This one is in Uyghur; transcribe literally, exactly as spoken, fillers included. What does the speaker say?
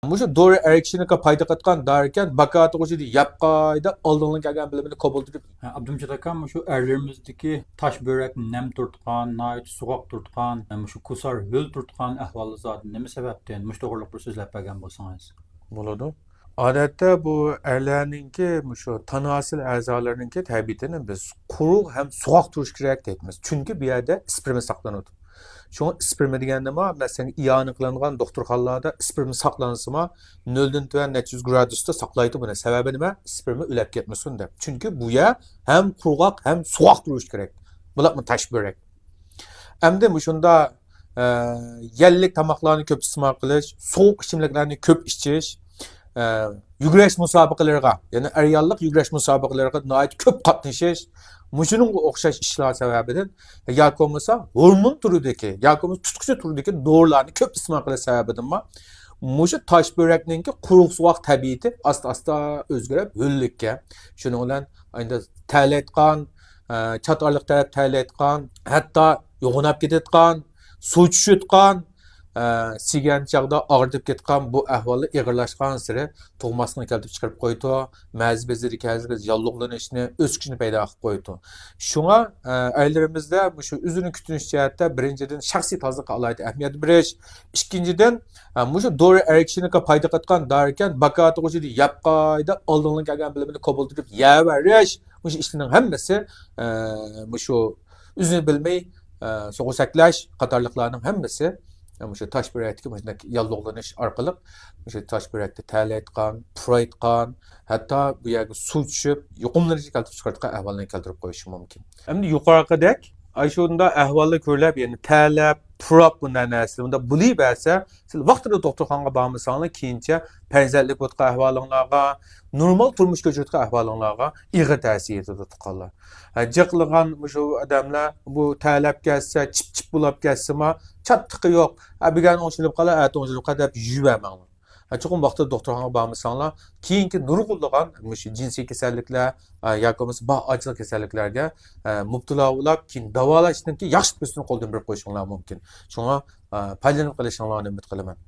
مۇشۇ دورا ئەر كىشىنىڭكى پايدا قىلىدىغان دارىكەن، باكاتىغۇچىدە يەپ قايدا ئالدىڭلار كەلگەن بىلىمىنى قوبۇل تۇتۇپ. ئابدۇمجىت ئاكا، مۇشۇ ئەرلىرىمىزدىكى تاش بۆرەك نەم تۇرتقان، ناھايىتى سوغۇق تۇرتقان، مۇشۇ كۇسار ھۆل تۇرتقان ئەھۋالى زادى نېمە سەۋەبتىن؟ مۇشۇ توغرىلىق بىر سۆزلەپ بەرگەن بولسىڭىز. بولىدۇ. ئادەتتە بۇ ئەرلەرنىڭكى مۇشۇ تاناسىل ئەزالىرىنىڭكى تەبىئىتىنى بىز قۇرۇق ھەم سوغۇق تۇرۇش كېرەك دەيمىز. چۈنكى بۇ يەردە ئىسپېرما ساقلىنىدۇ. شۇڭا ئىسپېرما دېگەن نېمە؟ مەسىلەن، ئىئانە قىلىنغان دوختۇرخانىلاردا ئىسپېرما ساقلانسىمۇ، نۆلدىن تۆۋەن نەچچە يۈز گرادۇستا ساقلايدۇ بۇنى. سەۋەبى نېمە؟ ئىسپېرما ئۆلەپ كەتمىسۇن دەپ. چۈنكى بۇ يەر ھەم قۇرغاق ھەم سوغۇق تۇرۇش كېرەك. بۇلارمۇ تاش بۆرەك. ئەمدى مۇشۇنداق ئە، يەللىك تاماقلارنى كۆپ ئىستېمال قىلىش، سوغۇق ئىچىملىكلەرنى كۆپ ئىچىش، ئە، يۈگۈرۈش مۇسابىقىلىرىغا، يەنى ئەريانلىق يۈگۈرۈش مۇسابىقىلىرىغا ناھايىتى كۆپ قاتنىشىش، مۇشۇنىڭغا ئوخشاش ئىشلار سەۋەبىدىن ياكى بولمىسا ھورمون تۈرىدىكى ياكى بولمىسا تۇتقۇچى تۈرىدىكى دورىلارنى كۆپ ئىستېمال قىلىش سەۋەبىدىنمۇ مۇشۇ تاش بۆرەكنىڭكى قۇرۇق سوغۇق تەبىئىتى ئاستا ئاستا ئۆزگىرىپ ھۆللۈككە، شۇنىڭ بىلەن ئەمدى تەرلەيدىغان، ئە، چات ئارىلىق تەرەپ تەرلەيدىغان، ھەتتا يوغىناپ كېتىدىغان، سۇ چۈشىدىغان، ئە، سىگەن چاغدا ئاغرىتىپ كېتىدىغان بۇ ئەھۋاللار ئېغىرلاشقانسېرى تۇغماسلىقنى كەلتۈرۈپ چىقىرىپ قويىدۇ. مەزە بېزىدىكى ھەزىل ياللۇغلىنىشنى، ئۆسكۈچنى پەيدا قىلىپ قويىدۇ. شۇڭا، ئە، ئەرلىرىمىزدە مۇشۇ ئۆزىنى كۈتۈنۈش جەھەتتە بىرىنچىدىن شەخسىي تازىلىققا ئالاھىدە ئەھمىيەت بېرىش، ئىككىنچىدىن، ئە، مۇشۇ دورا ئەر كىشىنىڭكى پايدا قىلىدىغان دارىكەن، باكاتىغۇچىدە يەپ قايدا ئالدىڭلار كەلگەن بىلىمىنى قوبۇل تۇتۇپ يەۋېرىش، مۇشۇ ئىشلارنىڭ ھەممىسى، ئە، مۇشۇ ئۆزىنى بىلمەي، ئە، سوغۇق سەكلەش قاتارلىقلارنىڭ ھەممىسى، ئە، مۇشۇ تاش بۆرەكتىكى مۇشۇنداق ياللۇغلىنىش ئارقىلىق مۇشۇ تاش بۆرەكتە تەرلەيدىغان، پۇرايدىغان، ھەتتا بۇ يەرگە سۇ چۈشۈپ، يۇقۇملىنىشنى كەلتۈرۈپ چىقىرىدىغان ئەھۋالنى كەلتۈرۈپ قويۇشى مۇمكىن. ئەمدى يۇقىرىقىدەك، ئاشۇنداق ئەھۋاللار كۆرۈلۈپ، يەنى تەرلەپ، پۇراپ بۇنداق نەرسىلەر بۇنداق بولۇۋەرسە، سىز ۋاقتىدا دوختۇرخانىغا بارمىساڭلار، كېيىنچە پەرزەنتلىك بولىدىغان ئەھۋالىڭلارغا، نورمال تۇرمۇش كەچۈرىدىغان ئەھۋالىڭلارغا ئېغىر تەسىر يېتىدۇ، تۇغقانلار. ھە، جىقلىغان مۇشۇ ئادەملەر بۇ تەرلەپ كەتسە، چىپ-چىپ بولاپ كەتسىمۇ، چاتىقى يوق. ھە، بۈگۈن ئوڭشىلىپ قالار، ئەتە ئوڭشىلىپ قالار دەپ يۈرۈۋەرمەڭلار. ھە، چوقۇم ۋاقتىدا دوختۇرخانىغا بارمىساڭلار، كېيىنكى نۇرغۇنلىغان مۇشۇ جىنسىي كېسەللىكلەر، ھە، ياكى بولمىسا باھ ئاچلىق كېسەللىكلەرگە، ھە، مۇپتىلا بولاپ، كېيىن داۋالاشنىڭكى ياخشى پۇرسىتىنى قولدىن بېرىپ قويۇشۇڭلار مۇمكىن. شۇڭا، ھە، پايدىلىنىپ قېلىشىڭلارنى ئۈمىد قىلىمەن.